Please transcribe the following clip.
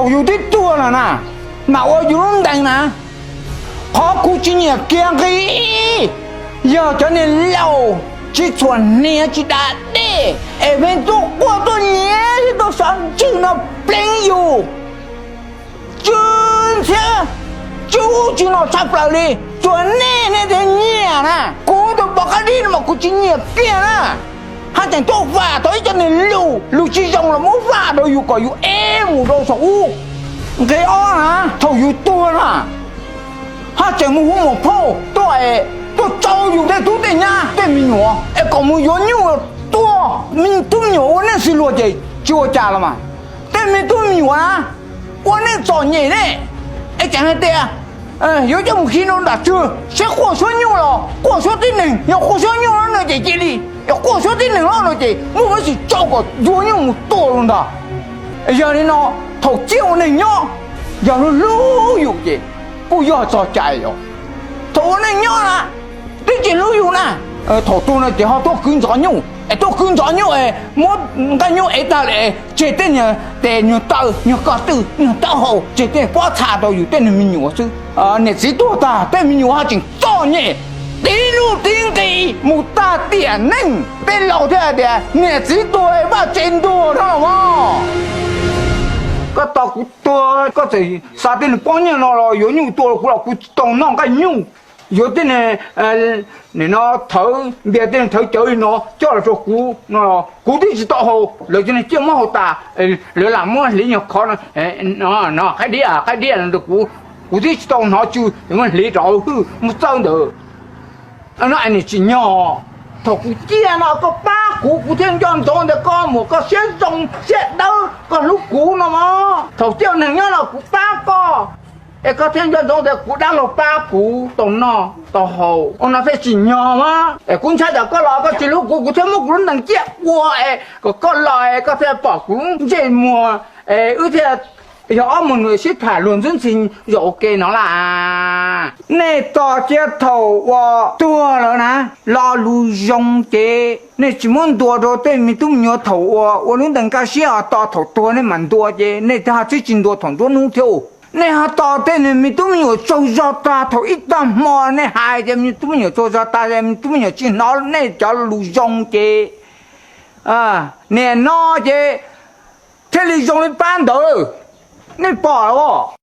Yus twb tuag lawm na, mas ua yus lub ntees na. Qhov kuv tsis nyiam kiag nqi ib, yog cov niag laus tsis txhuam hniav tsis da dej es pheej tuaj quaj tuaj nyiav thiab tuaj sov ntswg no pleev yus. Tsw ntxhiab, tsw ub tsw no tshaj plaws li. Tsuas nej, nej thiaj nyiam na. Kuv tus poj qab dib no mas kuv tsis nyiam kiag na. Haj tseem tuaj vam tau ib co niag lus, lus tsis zoo los muab vam rau yus kom yus ev mus rau saum ub. Nqe ob na, thaum yus tuag na, haj tseem mus hu muam phauj tuaj es tuaj tsau yus tej tub tej nyab tej me nyuam es kom mus yuav nyuj tuaj. Me tub me nyuam ua neej xws luag ces tsis ua cas los mas, tej me tub me nyuam na ua neej txom nyem ne, es tseem hais tias yuav coj mus khi rau nram tswg seb quaj suab nyuj los quaj suab tib neeg, yog quaj suab nyuj los no ces cia li, yog quaj suab tib neeg los no ces muaj peev xwm tsau kom yuav nyuj mus tua los ntag. Yog li no, thaum ciaj ua neeg nyob, yog hlub hlub yus ces kuj yog txog cai os. Thaum ua neeg nyob na, twb tsis hlub yus na, thaum tuag no ces ho tuaj kwv ntxov nyuj es tuaj kwv ntxov nyuj es muab nqaij nyuj ev tag lawm es tseg tej niag tes nyuag taw nyuag ko tw nyuag taub hau, tseg tej pob txha rau yus tej niag me nyuam xwb. Niam txiv tuag tag tej me nyuam ho tseem txom nyem, tib nuj tib nqis mus tag tiam neej. Tej laus thiaj hais tias niam txiv tuag Vaj tsev ntuag no los mas. Koj tos kuv tuag koj txawm xa tej niag pob nyiaj no los yuav nyuj tua kuv los kuv tsis tau noj nqaij nyuj. Yuav tej niag, nim no thawv npias tej niag thawv cawv li no coj los rau kuv no los kuv twb tsis tau haus, lawv cov niag ciaj muab haus tas, lawv lam muab hliv nyuag khov no, qaib diab qaib diab no rau kuv, kuv twb tsis tau hnov tsw, muab hliv rau hauv hwj muab txawb ntawd. No es nws tsim nyog, thaum kuv ciaj no koj pab kuv, kuv thiaj nco ntsoov ntawm koj mus, koj siab zoo siab dawb, koj hlub kuv no mas. Thaum ciaj neeg nyob no kuv pab koj, es koj thiaj nco ntsoov tias kuv dab laug pab kuv tau noj tau haus, ua no thiaj tsim nyog mas. Es kuv ntshai tsam koj los koj tsis hlub kuv, kuv thiaj muab kuv lub ntees ciaj ua es kom koj los es koj thiaj pom kuv ntsej muag, es wb thiaj yog ob muag nws sib tham luag ntxwb ntxhi zaum ua ke no las. Nej tos cia thaum uas tuag lawm na, lo lus zoo ces nej tsis muab ntuas rau tej me tub me nyuam thaum uas ua lub ntees kaj siab os, tos thaum tuag nej mam ntuas ces nej ho twb tsis ntuas thaum nruab hnub thiab. Nej ho tos tej me tub me nyuam tsaug zog tag thaum ib tag hmo nej hais tias me tub me nyuam tsaug zog tag, me tub me nyuam tsis hnov nej cov lus zoo ces nim no ces thiaj li zoo li pab ntawd. Nej pom los?